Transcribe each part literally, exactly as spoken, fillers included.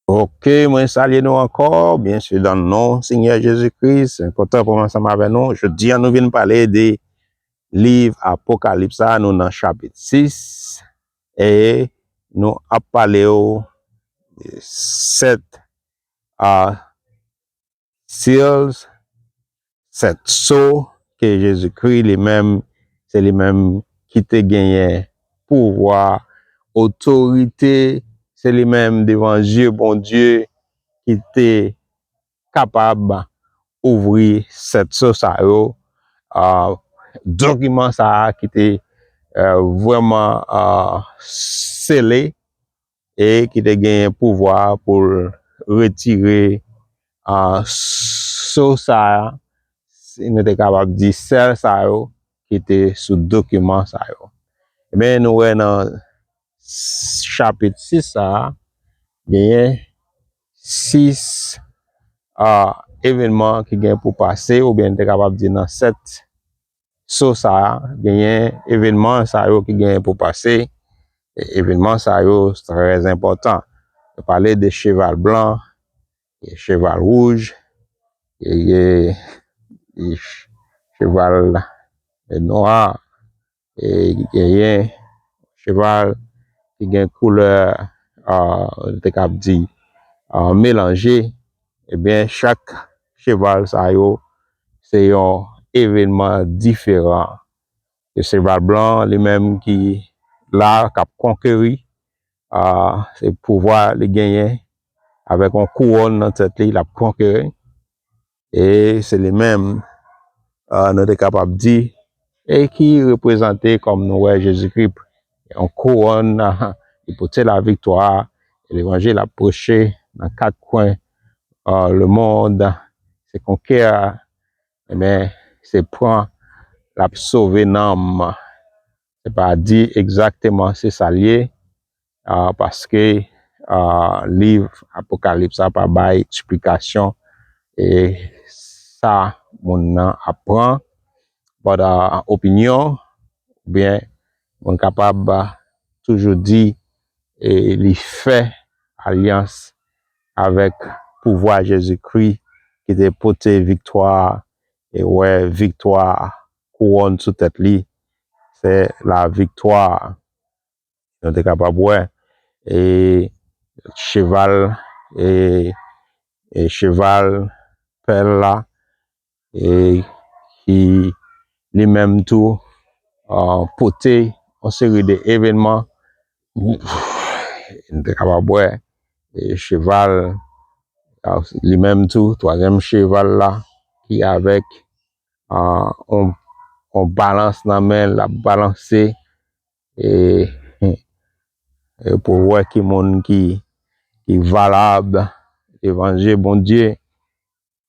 Ok, mwen salye nou ankò, byen si dan non Senyè Jezi Kris. Mwen kontan pou mwen ansanm avè nou. Jodi a nou vin pale de liv Apokalips la, nou nan chapit sis, e nou ap pale w de sèt a seals, sèt so ke Jezikri li menm, se li menm ki te genyen pouvwa, otorite, se li menm devan zye Bondye ki te kapab ouvri sèt so sa yo. Ah, dokiman sa a ki te ah, vrèman ah, sele e ki te genyen pouvwa pou l retire ah, so sa a, si nou te kapab di sèl sa yo ki te sou dokiman sa yo. Ebyen, nou wè nan chapit sis sa a, genyen sis ah, evènman ki gen pou pase, oubyen nou te kapab di nan sèt so sa a, genyen evènman sa yo ki genyen pou pase. E evènman sa yo trè enpòtan. Yo pale de cheval blan, e cheval wouj, e, e, e ch- cheval nwa, e genyen cheval ki gen koulè, ah, te kab di, ah, melanje. Ebyen, chak cheval sa yo, se yon evènman diferan. E cheval blan, li menm ki la, k ap konkeri, ah, se pouvwa li genyen, avèk yon kouwòn nan tèt li, l ap konkeri. E se li menm, ah, nou te kapab di, e ki reprezante kòm nou wè Jezikri, yon kouwòn, ah, li pote laviktwa, levanjil ap preche nan kat kwen, ah, lemonn, se konkè, ebyen, se pran, l ap sove nanm. Se pa di egzakteman se sa l ye, ah, paske, ah, liv Apokalips la pa bay eksplikasyon e sa moun nan ap pran. But, ah, opinyon, oubyen moun kapab, ah, toujou di, e li fè alyans avèk pouvwa Jezikri ki te pote viktwa, e wè viktwa kouwòn sou tèt li, se laviktwa. Nou te kapab wè, e cheval, e, e cheval pèl la, e ki li menm tou, ah, pote yon seri de evènman. Nou te kapab wè, e cheval, ah, li menm tou, twazyèm cheval la, ki avèk, ah, on, on balans nan men, l ap balanse, e, e pou wè ki moun ki, ki valab devan zye Bondye.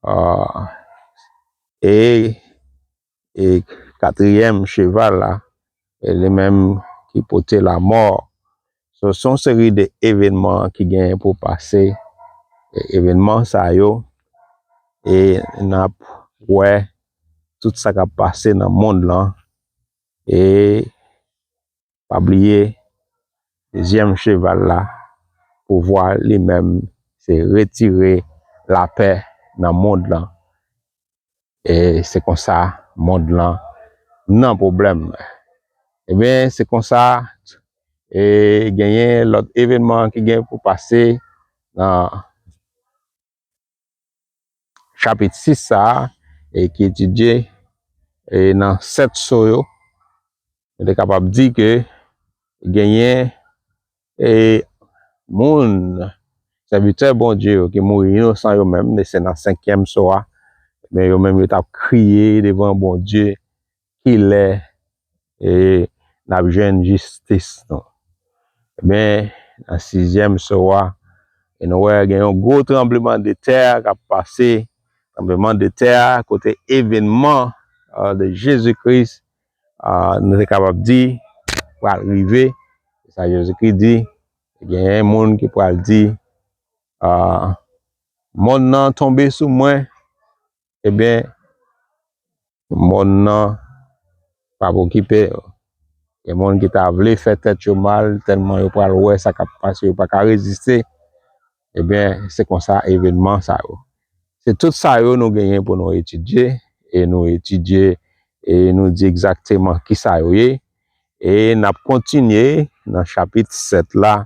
Ah, e, e katriyèm cheval la, e li menm ki pote lamò. So, se yon seri de evènman ki genyen pou pase. E evènman sa yo, e n ap wè tout sa k ap pase nan mond lan. E pa bliye, dezyèm cheval la, pouvwa li menm, se retire lapè nan mond lan. E se konsa mond lan nan pwoblèm. Ebyen, se konsa, e genyen lòt evènman ki gen pou pase nan chapit sis sa a, e ki etidye, e nan sèt so yo, nou te kapab di ke genyen, e moun, sèvitè Bondye yo ki mouri inosan yo menm, e se nan senkyèm so a, men yo menm yo t ap kriye devan Bondye, kilè, e, n ap jwenn jistis nou. Men, nan sizyèm so a, e nou wè gen yon gwo tranblemanntè k ap pase, tranblemanntè a, kote evènman, ah, de Jezikri, ah, nou te kapab di, pral rive. Se sa Jezikri di, genyen moun ki pral di, ah, mòn nan tonbe sou mwen, ebyen, mòn nan p ap okipe yo. Gen moun ki ta vle fè tèt yo mal, tèlman yo pral wè sa k ap pase, yo pa ka reziste. Ebyen, se konsa evènman sa yo. Se tout sa yo nou genyen pou nou etidye, e nou etidye, e nou di egzakteman ki sa yo ye, e n ap kontinye nan chapit sèt la,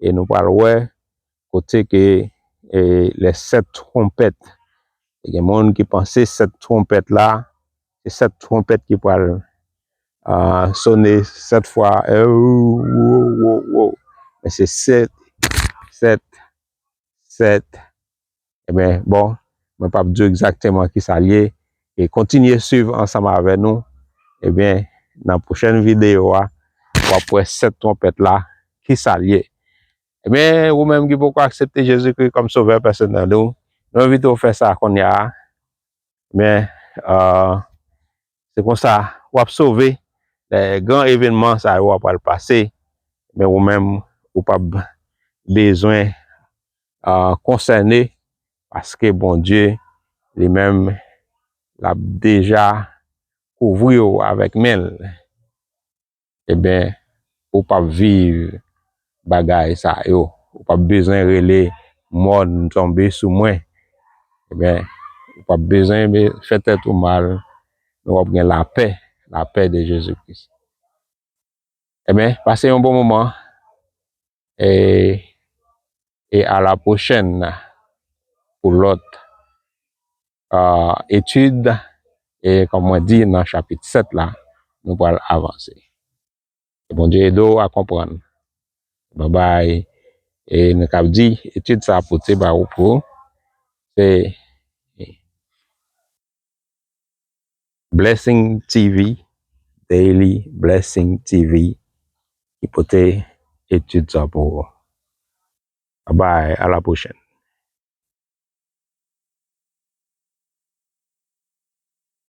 e nou pral wè kote ke e, les sèt twonpèt. Gen moun ki panse sèt twonpèt la, se sèt twonpèt ki pral uh, sone sèt fwa. Eh, wo, wo, wo. Men se sèt, sèt, sèt. Ebyen, bon, mwen p ap di w egzakteman ki sa l ye. E kontinye swiv ansanm avè nou. Ebyen, nan pwochèn videyo a, w ap wè sèt twonpèt la, ki sa l ye. Ebyen, ou menm ki poko aksepte Jezikri kòm sovè pèsonèl ou, nou envite w fè sa kounye a. Men, uh, se konsa, w ap sove. Lè gran evènman sa yo ap pral pase, men ou menm, ou p ap bezwen uh, konsène, paske Bondye, li menm, l ap deja kouvri w avèk men l. Ebyen, ou p ap viv bagay sa yo. Ou p ap bezwen rele mò tonbe sou mwen. Ebyen, ou p ap bezwen fè tèt ou mal, men w ap gen lapè, lapè de Jezi Kris. Ebyen, pase yon bon moman. E, e a la pwochèn pou lòt uh, etid. E kòm mwen di nan chapit sèt la, nou pral avanse. Ke Bondye ede w a konprann. Babay. E nou kab di, etid sa pote ba ou pou se Blessing T V, Daily Blessing T V, ki pote etid sa pou ou. Babay, a la pwochèn.